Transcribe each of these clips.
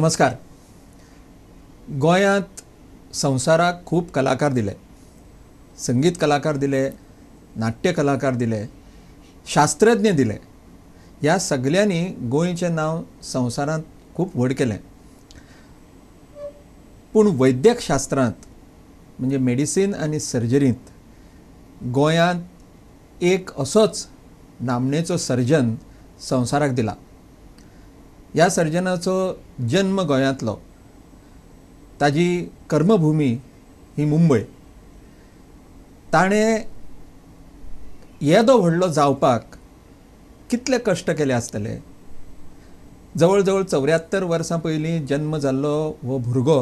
नमस्कार. गोंयांत संवसाराक खूब कलाकार दिले, संगीत कलाकार दिले, नाट्य कलाकार दिले, शास्त्रज्ञ दिले. ह्या सगल्यांनी गोंयचें नांव संवसारांत खूब व्हड केलें. पूण वैद्यकशास्त्रांत म्हणजे मेडिसीन आनी सर्जरींत गोंयांत एक असोच नामनेचो सर्जन संवसाराक दिला. ह्या सर्जनाचो जन्म गोंयांतलो, ताजी कर्मभुमी ही मुंबय. ताणें येदो व्हडलो जावपाक कितले कश्ट केले आसतले. जवळ जवळ 74 वर्सां पयलीं जन्म जाल्लो हो भुरगो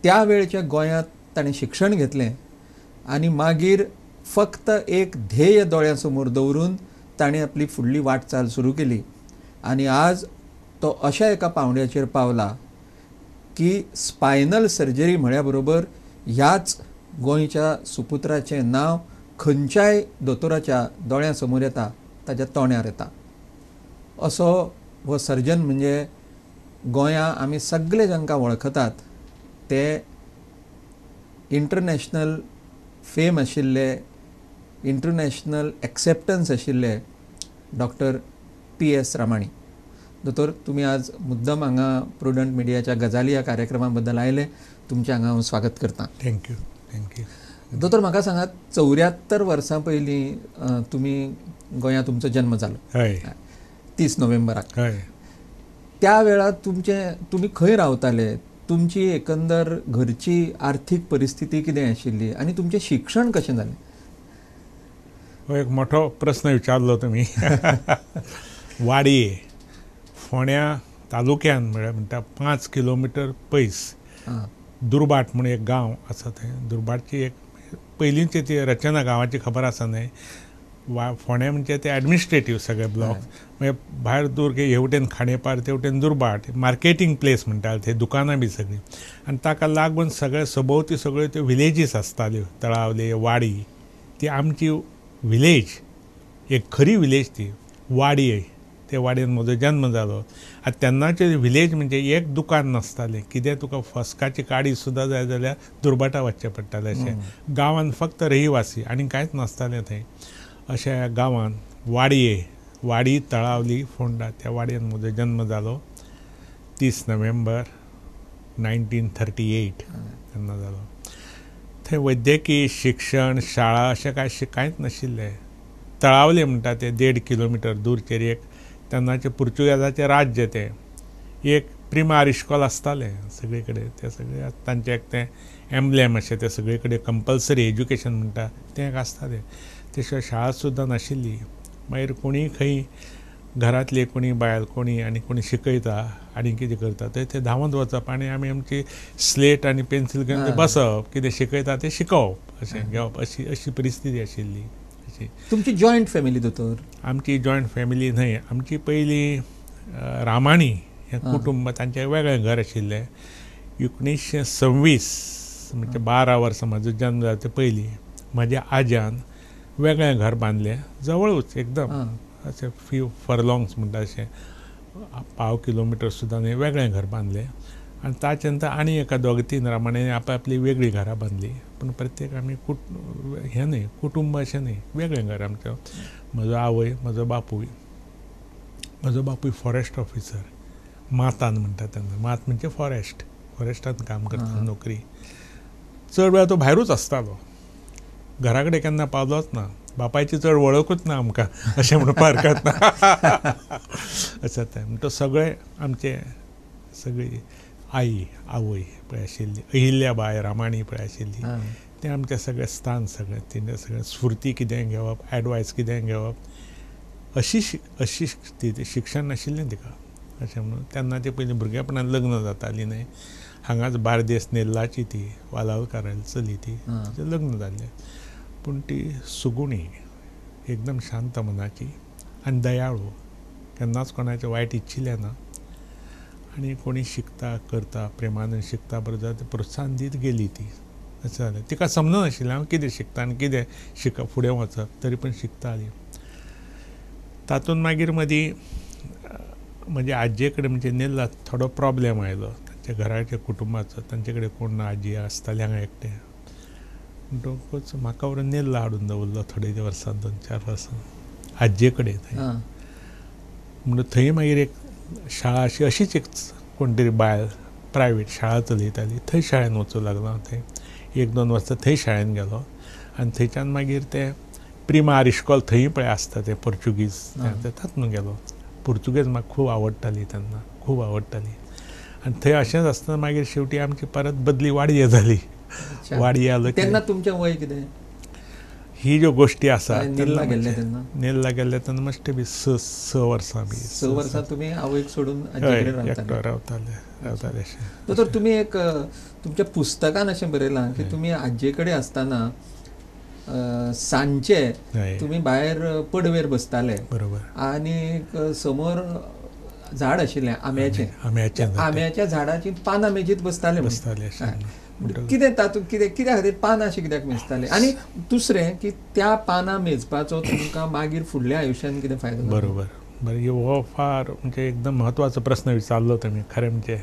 त्या वेळच्या गोंयांत ताणें शिक्षण घेतलें आनी मागीर फक्त एक ध्येय दोळ्यां समोर दवरून ताणें आपली फुडली वाटचाल सुरू केली आनी आज तो अशा एका पावंड्याचेर पावला की स्पायनल सर्जरी म्हळ्या बरोबर ह्याच गोंयच्या सुपुत्राचें नांव खंयच्याय दोतोराच्या दोळ्यां समोर येता, ताच्या तोंडार येता. असो हो सर्जन म्हणजे गोंया आमी सगळे जांकां वळखतात ते इंटरनॅशनल फेम आशिल्ले, इंटरनॅशनल एक्सेप्टन्स आशिल्ले डॉक्टर पी.एस. रामाणी. दोतोर, तुमी आज मुद्दम हांगा प्रुडंट मिडियाच्या गजाली ह्या कार्यक्रमा बद्दल आयले, तुमचें हांगा हांव स्वागत करतां. Thank you. Thank you दोतोर. म्हाका सांगात, 74 वर्सां पयलीं तुमी गोंयांत तुमचो जन्म जालो, 30 नोव्हेंबराक. त्या वेळार तुमी खंय रावताले, तुमची एकंदर घरची आर्थीक परिस्थिती कितें आशिल्ली आनी तुमचें शिक्षण कशें जालें? हो एक मोठो प्रस्न विचारलो तुमी. वाडये फोंड्या तालुक्यान म्हळ्यार म्हणटा 5 किलोमिटर पयस दुर्बाट म्हूण एक गांव आसा. थंय दुर्बाटची एक पयलींची ती रचना गांवाची खबर आसा न्हय. फोंड्या म्हणजे ते एडमिनिस्ट्रेटीव सगळे ब्लॉक, मागीर भायर दूर हे वटेन खांडेपार, ते वटेन दुर्बाट, मार्केटींग प्लेस म्हणटाले ते, दुकानां बी सगळीं. आनी ताका लागून सगळे सभोवती सगळ्यो त्यो विलेजीस आसताल्यो, तळावले, वाडी. ती आमची विलेज, एक खरी विलेज ती वाडी. ते वाडयेन म्हजो जन्म जालो. आनी तेन्नाचे विलेज म्हणजे एक दुकान नासतालें, कितें तुका फस्काची काडी सुद्दां जाय जाल्यार दुर्बाटा वचचें पडटालें. अशें गांवांत फक्त रहिवासी आनी कांयच नासतालें थंय. अशा गांवांत वाडये, वाडी, तळावली, फोंडा, त्या वाडयेन म्हजो जन्म जालो. 30 नोव्हेंबर 1938 तेन्ना जालो. थंय वैद्यकीय शिक्षण, शाळा अशें कांय कांयच नाशिल्लें. तळावले म्हणटा ते 1.5 किलोमिटर दूरचेर एक तेन्नाचें पुर्तुगेजाचें राज्य, तें एक प्रिमार इश्कोल आसतालें सगळे कडेन. ते सगळे तांचें एक तें एम्ब्लेम अशें तें सगळे कडेन कंपल्सरी एज्युकेशन म्हणटा तें एक आसतालें. ते शिवाय शाळा सुद्दां नाशिल्ली. मागीर कोणी खंय घरांतली कोणी बायल कोणी आनी कोणी शिकयता आनी कितें करता ते ते धांवत वचप आनी आमी आमची स्लेट आनी पेन्सील घेवन बसप, कितें शिकयता तें शिकोवप, अशें घेवप, अशी अशी परिस्थिती आशिल्ली. अशी तुमची जॉयंट फॅमिली दोतोर? आमची जॉयंट फॅमिली न्हय, आमची पयलीं रामाणी हें कुटुंब, तांचें वेगळें घर आशिल्लें. 1926 म्हणजे 12 वर्सां म्हजो जन्म जाता ते पयलीं म्हज्या आज्यान वेगळें घर बांदलें, जवळूच एकदम अशें फ्यू फरलॉंग्स म्हणटा अशें पाव किलोमिटर सुद्दां न्हय, वेगळें घर बांदलें. आनी ताचे नंतर आनी एका दोग तीन रामाण्यांनी आपआपली वेगळीं घरां बांदलीं. पूण प्रत्येक आमी हें न्हय, कुटुंब अशें न्हय, वेगळें घर आमचें. म्हजो आवय, म्हजो बापूय, म्हजो बापूय फॉरेस्ट ऑफिसर, मातान म्हणटा तेन्ना, मात म्हणजे फॉरेस्ट, फॉरेस्टान काम करता नोकरी. चड वेळा तो भायरूच आसतालो, घरा कडेन केन्ना पावलोच ना. बापायची चड वळखूच ना आमकां अशें म्हणपाक हरकत ना. अशें तें म्हणटा सगळें आमचें, सगळी आई आवय पळय आशिल्ली, अहिल्याबाय रामाणी पळय आशिल्ली, तें आमचें सगळें स्थान, सगळें तेंचें सगळें स्फुर्ती कितें घेवप, एडवायस कितें घेवप, अशी अशी ती शिक्षण नाशिल्लें तिका. अशें म्हणून तेन्ना ती पयलीं भुरगेपणान लग्न जाताली न्हय. हांगाच बार्देस नेल्लाची ती वालावलकाराली चली, ती तिचें लग्न जाल्लें. पूण ती सुगुणी, एकदम शांत मनाची आनी दयाळू, केन्नाच कोणाचें वायट इच्छिलें ना. आनी कोणी शिकता करता प्रेमान शिकता बरें जाता प्रोत्साहन दीत गेली ती. अशें जालें. तिका समजनाशिल्लें हांव कितें शिकता आनी कितें फुडें वचप, तरी पण शिकताली. तातूंत मागीर मदीं म्हज्या आजये कडेन म्हणजे नेल्ला थोडो प्रॉब्लेम आयलो तांच्या घराच्या कुटुंबाचो, तांचे कडेन कोण ना, आजी आसताली हांगा एकटें. म्हणटकूच म्हाका व्हरून नेल्ला हाडून दवरलो थोडे वर्सां, 2-4 वर्सां आजये कडेन. म्हणून थंय मागीर एक शाळा अशी अशीच एक कोण तरी बायल प्रायवेट शाळा चलयताली, थंय शाळेन वचूं लागलो हांव. थंय 1-2 वर्सां थंय शाळेन गेलो आनी थंयच्यान मागीर ते प्रिमार इश्कोल थंय पळय आसता ते पोर्चुगीज तातूंत गेलो. पुर्तुगेज म्हाका खूब आवडटाली तेन्ना, खूब आवडटाली. आनी थंय अशेंच आसतना मागीर शेवटी आमची परत बदली वाडये जाली. वाडये आलो तेन्ना तुमचें वय कितें? ही ज्यो गोश्टी आसा नेल्ला गेल्ले तेन्ना, नेल्ला गेल्ले तेन्ना मातशें बी 6 वर्सां बी. 6 वर्सां तुमी आवयक सोडून आजये कडेन रावताले रावताले अशें. दोतोर तुमी एक तुमच्या पुस्तकान अशें बरयलां की तुमी आजये कडेन आसतना सांजचे तुमी भायर पडवेर बसताले, बरोबर, आनी समोर झाड आशिल्लें आंब्याचें, आंब्याच्या झाडाची पानां मेजीत बसताले बसताले. कितें तातूंत कितें कित्या खातीर पानां अशीं कित्याक मेजताले? आनी दुसरें की त्या पानां मेजपाचो तुमकां मागीर फुडल्या आयुश्यान कितें फायदो? बरोबर बरें, हो फार म्हणजे एकदम म्हत्वाचो प्रस्न विचारलो तुमी. खरें म्हणजे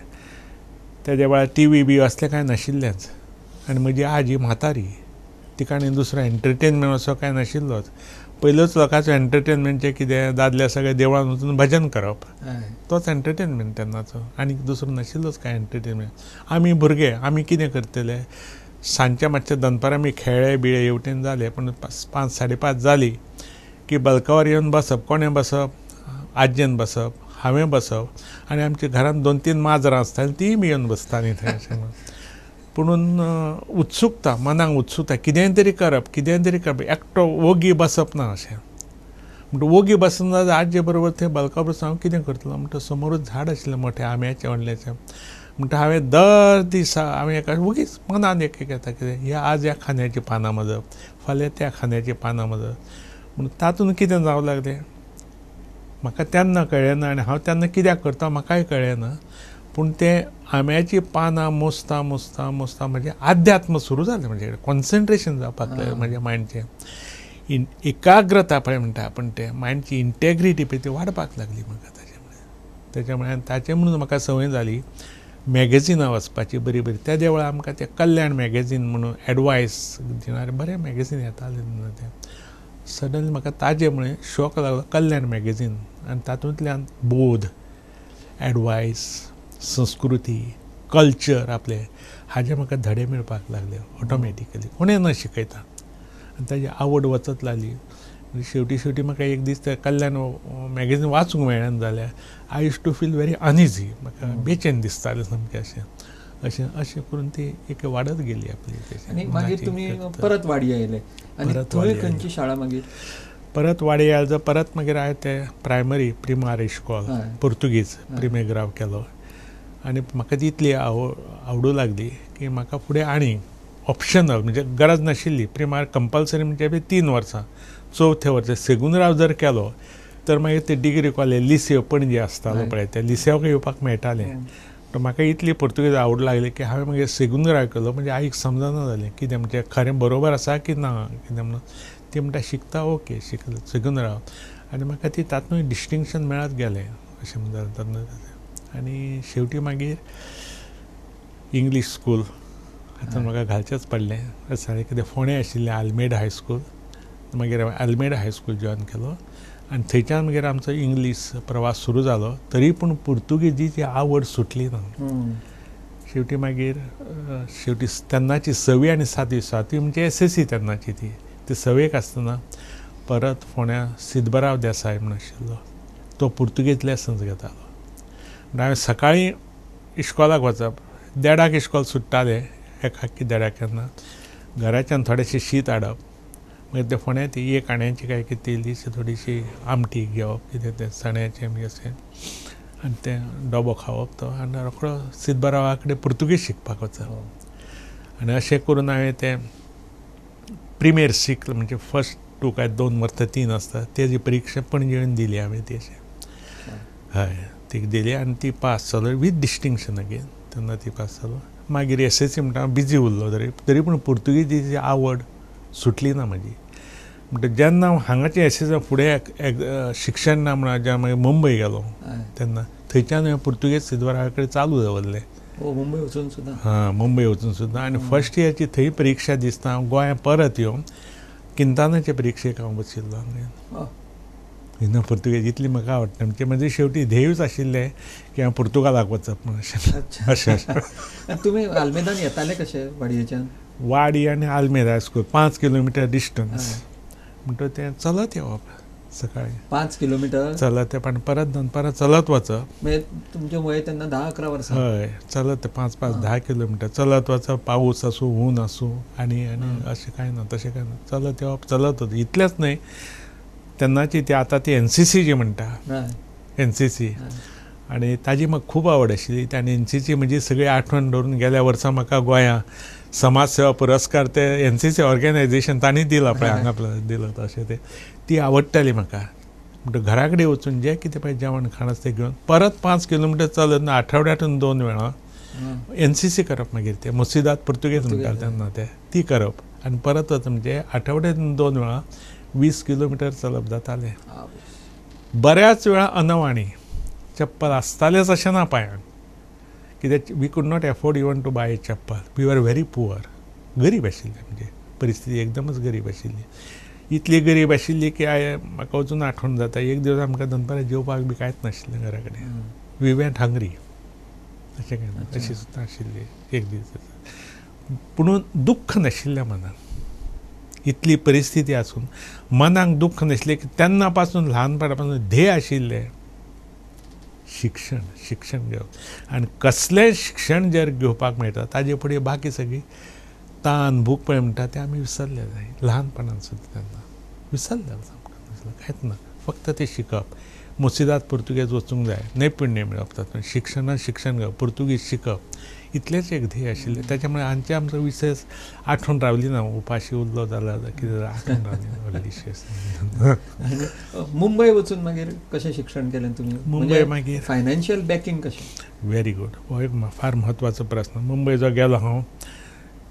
तेज्या वेळार टी व्ही बी असलें कांय नाशिल्लेंच आनी म्हजी आजी म्हातारी, तिका आनी दुसरो एंटरटेनमेंट असो कांय नाशिल्लोच. पयलोच लोकांचो एंटरटेनमेंट जें कितें दादले सगळे देवळान वचून भजन करप, तोच एंटरटेनमेंट तेन्नाचो, आनी दुसरो नाशिल्लोच कांय एंटरटेनमेंट. आमी भुरगे आमी कितें करतले, सांजचे मातशे दनपारां आमी खेळ्ळे बिळे हेवटेन जाले, पूण 5 साडे 5 जाली की बल्कावार येवन बसप. कोणें बसप? आजयेन बसप, हांवें बसप आनी आमच्या घरांत 2-3 माजरां आसतालीं तींय बी येवन बसतालीं थंय अशें म्हणून. पुणून उत्सुकता, मनाक उत्सुकता, कितेंय तरी करप, कितेंय तरी करप, एकटो वोगी बसप ना अशें. म्हणटा वोगी बसना जाल्यार आजये बरोबर थंय बल्का बसून हांव कितें करतलो? म्हणटा समोरूच झाड आशिल्लें मोठें आंब्याचें व्हडलेंशें. म्हणटा हांवें दर दिसा हांवें एका वोगीच मनान एक एक येता कितें, ह्या आज ह्या खांद्याचीं पानां मेजप, फाल्यां त्या खांद्याचीं पानां मेजप. म्हणून तातूंत कितें जावं लागलें म्हाका तेन्ना कळ्ळें ना आनी हांव तेन्ना कित्याक करता म्हाकाय कळ्ळें ना. पूण तें आंब्याचीं पानां मोजता मोजता मोजता म्हजें आध्यात्म सुरू जालें, म्हजें कॉन्सन्ट्रेशन जावपाक लागलें म्हज्या मायंडचें, एकाग्रता पळय म्हणटा आपण तें मायंडची इंटेग्रिटी पळय ती वाडपाक लागली म्हाका. ताचे मुळे आनी ताचे म्हणून म्हाका संवय जाली मॅगझिनां वाचपाची बरी बरी. त्या वेळार आमकां तें कल्याण मॅगझीन म्हणून एडवायस दिणारें बरें मॅगझीन येतालें तेन्ना तें. सडनली म्हाका ताजे मुळे शॉक लागलो कल्याण मॅगझीन आनी तातूंतल्यान बोध, एडवायस, संस्कृती, कल्चर आपलें हाजे म्हाका धडे मेळपाक लागले ऑटोमॅटिकली, कोणें न शिकयता. आनी ताजी आवड वचत लागली. शेवटी शेवटी म्हाका एक दीस तें कल्याण मॅगझीन वाचूंक मेळना जाल्यार I used to feel very uneasy, म्हाका बेचैन दिसतालें सामकें अशें अशें अशें करून ती एक वाडत गेली आपली. आनी मागीर तुमी परत वाडी आयले आनी थंय खंयची शाळा मागीर? परत वाडी आयलो परत मागीर हांवें तें प्रायमरी प्रिमार इश्कोल पुर्तुगीज प्रिमेग्राव केलो आनी म्हाका ती इतली आवडूं लागली की म्हाका फुडें आनी ऑप्शनल म्हणजे गरज नाशिल्ली प्रिमार कंपल्सरी म्हणजे 3 वर्सां, चवथ्या वर्सा सेगुंद जर केलो तर मागीर ते डिग्री कॉलेज लिसेव पणजे आसतालो पळय त्या लिसेवाक येवपाक मेळटालें. म्हाका इतली पुर्तुगेज आवड लागली की हांवें मागीर सेगुंद केलो. म्हणजे आईक समजना जालें कितें म्हणजे खरें बरोबर आसा की ना कितें म्हणून. ती म्हणटा शिकता ओके शिकलो सेगुंद आनी म्हाका ती तातूंत डिस्टिंक्शन मेळत गेलें अशें म्हणटा तातूंत. आनी शेवटी मागीर इंग्लीश स्कूल हातूंत म्हाका घालचेंच पडलें. अशें कितें फोंडें आशिल्लें आल्मेडा हायस्कूल, मागीर हांवें आल्मेडा हायस्कूल जॉयन केलो आनी थंयच्यान मागीर आमचो इंग्लीश प्रवास सुरू जालो. तरी पूण पुर्तुगेजीची आवड सुटली ना. शेवटी मागीर शेवटी तेन्नाची 6वी आनी 7वी, 7वी म्हणजे SSC तेन्नाची ती, ती 6वेक आसतना परत फोंड्या सिदबराव देसाय म्हूण आशिल्लो तो पुर्तुगेज लेसन्स घेतालो. म्हणटा हांवें सकाळीं इश्कोलाक वचप, 1:30 इश्कोल सुट्टालें, 1 की 1:30 केन्ना घराच्यान थोडेशें शीत हाडप, मागीर ते फोंड्या ती 1 आण्याची काय कितें इल्लीशी थोडीशी आमटी घेवप कितें तें चण्याचें बी अशें आनी तें डबो खावप तो आनी रोखडो सिदबरावा कडेन पुर्तुगेज शिकपाक वचप. आनी अशें करून हांवें तें प्रिमेर शिकलें म्हणजे फर्स्ट 2 काय 2 वर्सां 3 आसता तेजी परिक्षा पणजे येवन दिली हांवें ती अशें. हय ती दिली आनी ती पास जालो वीथ डिस्टिंक्शन अगेन तेन्ना ती पास जालो. मागीर SSC म्हणटा हांव बिजी उरलो तरी तरी पूण पुर्तुगेजीची आवड सुटली ना म्हजी. म्हणटा जेन्ना हांव हांगाचें एस एस फुडें शिक्षण ना म्हणून जेन्ना मागीर मुंबय गेलो तेन्ना थंयच्यान हांवें पुर्तुगेज सिद्वरा कडेन चालू दवरलें. मुंबय वचून सुद्दां? हां, मुंबय वचून सुद्दां. आनी फर्स्ट इयरची थंय परिक्षा दिसता हांव गोंया परत येवन किंतानाचे परिक्षेक हांव बशिल्लो. हिंगा पुर्तुगेज इतली म्हाका आवडटा. म्हणजे म्हजें शेवटी ध्येयूच आशिल्लें की हांव पुर्तुगालाक वचप म्हणून. अशें अशें. तुमी आल्मेदान येताले कशे वाडयेच्यान? वाडी आनी आल्मेद हायस्कूल 5 किलोमिटर डिस्टन्स. म्हणटकच तें चलत येवप सकाळीं. 5 किलोमिटर चलत येवप आनी परत दनपारां चलत वचप. म्हणजे तुमचें वय तेन्ना 10-11 वर्सां? हय, चलत 5-5-10 किलोमिटर चलत वचप. पावस आसूं ऊन आसूं आनी आनी अशें कांय ना, तशें कांय ना, चलत येवप चलत वचप. इतलेंच न्हय, तेन्नाची ती आतां ती एनसीसी जी म्हणटा, एनसीसी, आनी ताजी म्हाका खूब आवड आशिल्ली. आनी एनसीसी म्हजी सगळी आठवण दवरून गेल्या वर्सा म्हाका गोंया समाज सेवा पुरस्कार ते एनसीसी ऑर्गनायझेशन तांणी दिला पळय, हांगा दिला तशें ते ती आवडटाली म्हाका. म्हणटकच घरा कडेन वचून जें कितें पळय जेवण खाण आसा तें घेवन परत 5 किलोमिटर चलत ना, आठवड्यातून 2 वेळा एनसीसी करप. मागीर ते मुसिदाद पुर्तुगेज म्हणटाले तेन्ना ते, ती करप आनी परत वचप. म्हणजे आठवड्यातून 2 वेळा 20 किलोमिटर चलप जातालें. बऱ्याच वेळा अनवाणी, चप्पल आसतालेंच अशें ना पांयांक, कित्याक we could not afford even to buy a chappal. We are very poor, गरीब आशिल्ले. म्हणजे परिस्थिती एकदमच गरीब आशिल्ली. इतली गरीब आशिल्ली की म्हाका अजून आठवण जाता, एक दीस आमकां दनपारां जेवपाक बी कांयच नाशिल्लें घरा कडेन. We went hungry अशें कांय ना, अशी सुद्दां आशिल्ली एक दीस. पुणून दुख्ख नाशिल्लें मनान. इतली परिस्थिती आसून मनाक दुख्ख नासलें की तेन्ना पासून ल्हानपणा पासून ध्येय आशिल्लें शिक्षण, शिक्षण घेवप. आनी कसलेंय शिक्षण जर घेवपाक मेळटा ताजे फुडें बाकी सगळी तान भूक पळय म्हणटा तें आमी विसरले जाय. ल्हानपणान सुद्दां तेन्ना विसरले आमकां, कांयच ना, फक्त तें शिकप. मुसिदाद पुर्तुगेज वचूंक जाय, नैपुण्य मेळप तातूंत, शिक्षणान शिक्षण घेवप, पुर्तुगेज शिकप, इतलेंच एक ध्येय आशिल्लें. ताच्या मुळे आमचे आमचो विशेश आठवण रावली ना, उपाशी उरलो जाल्यार कितें जाल्यार आठवण रावली ना व्हडलीशी. मुंबय वचून मागीर कशें शिक्षण केलें तुमी? मुंबय मागीर फायनान्शियल बॅकिंग कशें? व्हेरी गूड, हो एक फार म्हत्वाचो प्रस्न. मुंबय जो गेलो हांव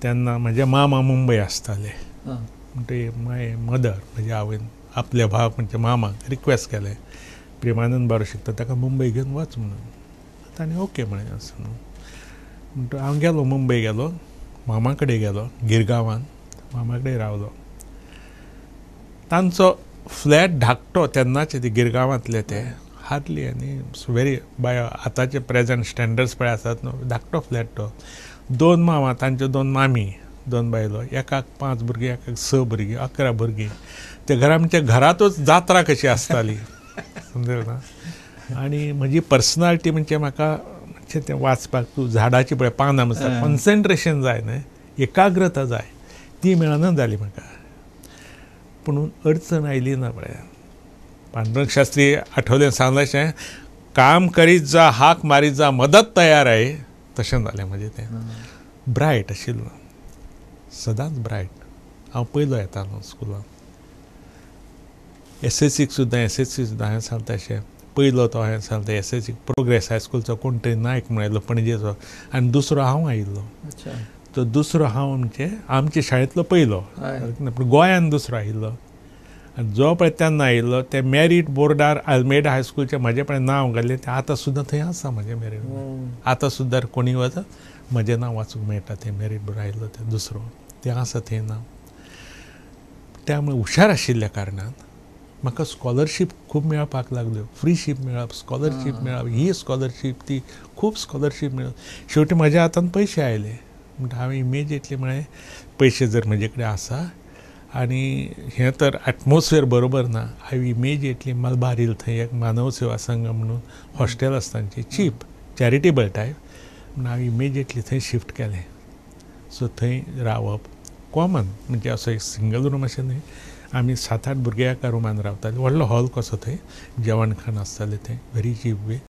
तेन्ना म्हजे मामा मुंबय आसताले. म्हणटकीर माय मदर, म्हज्या आवयन आपल्या भावाक म्हणजे मामाक रिक्वेस्ट केलें, प्रेमानंद बरो शिकता ताका मुंबय घेवन वच म्हणून. ताणें ओके म्हळें आसूं. म्हणटकच हांव गेलो, मुंबय गेलो, मामा कडेन गेलो, गिरगांवान मामा कडेन रावलो. तांचो फ्लॅट धाकटो तेन्नाचे ते गिरगांवांतले ते हार्डली आनी व्हेरी बाय आतांचे प्रेजंट स्टँडर्ड्स पळय आसात न्हू, धाकटो फ्लॅट तो. 2 मामा, तांच्यो 2 मामी, 2 बायलो, एकाक 5 भुरगीं, एकाक 6 भुरगीं, 11 भुरगीं. ते घरा म्हणजे घरांतूच जात्रा कशी आसताली, समजलें ना. आनी म्हजी पर्सनालिटी म्हणजे म्हाका मातशें तें वाचपाक, तूं झाडाची पळय पानां आसता, कॉन्सन्ट्रेशन जाय न्हय, एकाग्रता जाय, ती मेळना जाली म्हाका. पुणून अडचण आयली ना पळय. पांडुरंग शास्त्री आठवलें सांगलें, काम करीत जा, हाक मारीत जा, मदत तयार आहे. तशें जालें म्हजें तें. ब्रायट आशिल्लो, सदांच ब्रायट. हांव पयलो येतालो स्कुलान. एसएससीक सुद्दां, एसएससी सुद्दां हांवें सांगता अशें पयलो तो हांवें सांगता एसएससी प्रोग्रेस हायस्कुलचो कोण तरी नायक म्हण आयलो पणजेचो, आनी दुसरो हांव आयिल्लो. तो दुसरो हांव म्हणजे आमच्या शाळेंतलो पयलो, पूण गोंयान दुसरो आयिल्लो. आनी जो पळय तेन्ना आयिल्लो ते मॅरीट बोर्डार आल्मेडा हायस्कुलचें म्हजें पळय नांव घाल्लें, तें आतां सुद्दां थंय आसा म्हजें मॅरीट. आतां सुद्दां कोणीय वचत म्हजें नांव वाचूंक मेळटा, तें मॅरीट बोर्डार आयिल्लो तें दुसरो, तें आसा थंय नांव. त्यामुळे हुशार आशिल्ल्या कारणान म्हाका स्कॉलरशीप खूब मेळपाक लागल्यो. फ्रीशीप मेळप, स्कॉलरशीप मेळप, ही स्कॉलरशीप ती, खूब स्कॉलरशीप मेळप. शेवटी म्हज्या हातान पयशे आयले. म्हणटा हांवें इमिजिएटली म्हळें पयशे जर म्हजे कडेन आसा आनी हें तर एटमॉस्फियर बरोबर ना, हांवें इमिजिएटली मलबार हिल थंय एक मानव सेवा संघ म्हणून हॉस्टेल आसा तांची, चीप चॅरिटेबल टायप, म्हणून हांवें इमिजिएटली थंय शिफ्ट केलें. सो थंय रावप कॉमन, म्हणजे असो एक सिंगल रूम अशें न्हय, आमी 7-8 भुरगे एका रुमान रावताले. व्हडलो हॉल कसो थंय जेवण खाण आसतालें थंय, व्हेरी चीप वे.